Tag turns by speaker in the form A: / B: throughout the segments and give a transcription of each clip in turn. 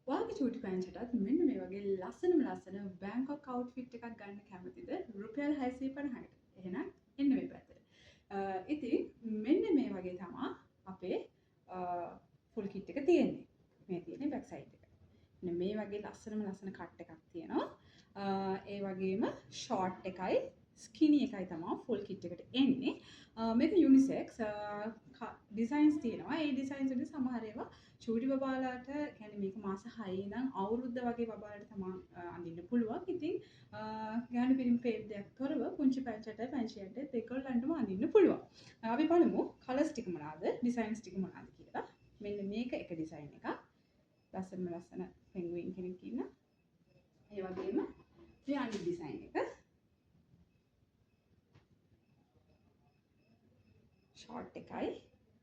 A: ඔයාගේ චූටි පැංචටත් මෙන්න මේ වගේ ලස්සනම ලස්සන බැංකොක් අවුට්ෆිට් එකක් ගන්න කැමතිද රුපියල් 650කට? එහෙනම් එන්න මේ පැත්තට. ඉතින් මෙන්න මේ වගේ තමා අපේ ෆුල් කිට් එක තියෙන්නේ. මේ තියෙන්නේ බැක් සයිඩ් එක. මෙන්න මේ වගේ ලස්සනම ලස්සන කට් එකක් තියෙනවා. ඒ වගේම ෂෝට් එකයි ස්කිනි එකයි තමා ෆුල් කිට් එකට එන්නේ. මේක යුනිසෙක්ස් ඩිසයින්ස් තියෙනවා. ඒ ඩිසයින්ස් වලින් සමහර ඒවා චූටි බබාලාට, කියන්නේ මේක මාස 6 ඉඳන් අවුරුද්ද වගේ බබාලාට තමා අඳින්න පුළුවන්. ඉතින් ගැහණු පිරිමි භේදයක් තොරව පුංචි පැංචට පැංචියන්ට දෙකොල්ලන්ටම අඳින්න පුළුවන්. අපි බලමු කලර්ස් ටික මොනවාද, ඩිසයින්ස් ටික මොනවාද කියලා. මෙන්න මේක එක ඩිසයින් එකක්. ලස්සනම ලස්සන පෙන්ගුයින් කෙනෙක් ඉන්න. ඒ වගේම මේ අනිත් ඩිසයින් එක. ෂෝට් එකයි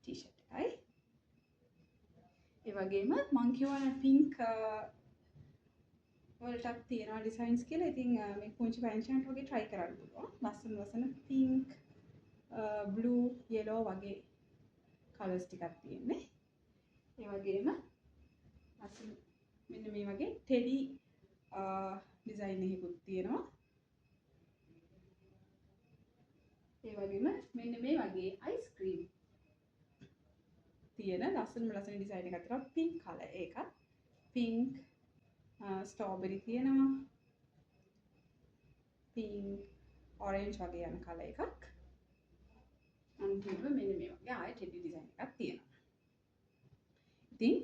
A: ටී-ෂර්ට් එකයි. ඒ වගේම මං කියවන පින්ක් වලටත් තියෙනවා ඩිසයින්ස් කියලා. ඉතින් මේ පුංචි පැංචියන්ට වගේ try කරන්න පුළුවන්. ලස්සන ලස්සන පින්ක්, බ්ලූ, යෙලෝ වගේ කලර්ස් ටිකක් තියෙන්නේ. ඒ වගේම ලස්සන මෙන්න මේ වගේ ටෙඩි ඩිසයින් එකකුත් තියෙනවා. ඒ වගේම මෙන්න මේ වගේ අයිස්ක්‍රීම් තියෙන ලස්සනම ලස්සන ඩිසයින් එකක් තියෙනවා. පින්ක් කලර් ඒකත්. පින්ක්, ස්ට්‍රෝබෙරි තියෙනවා. පින්ක්, ඔරෙන්ජ් වගේ යන කලර් එකක්. අන්තිමට මෙන්න මේ වගේ ආයෙ ටෙඩි ඩිසයින් එකක් තියෙනවා. ඉතින්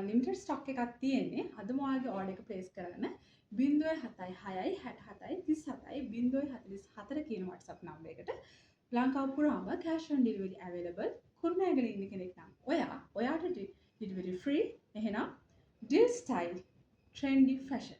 A: ලිමිටඩ් ස්ටොක් එකක් තියෙන්නේ. අදම ඔයාලගේ ඕඩර් එක ප්ලේස් කරන්න 076 67 37 044 කියන WhatsApp number එකට. ලංකාව පුරාම cash on delivery available. Kurunegala ඉන්න කෙනෙක් නම් ඔයාට delivery free. එහෙනම් Deal Style trendy fashion.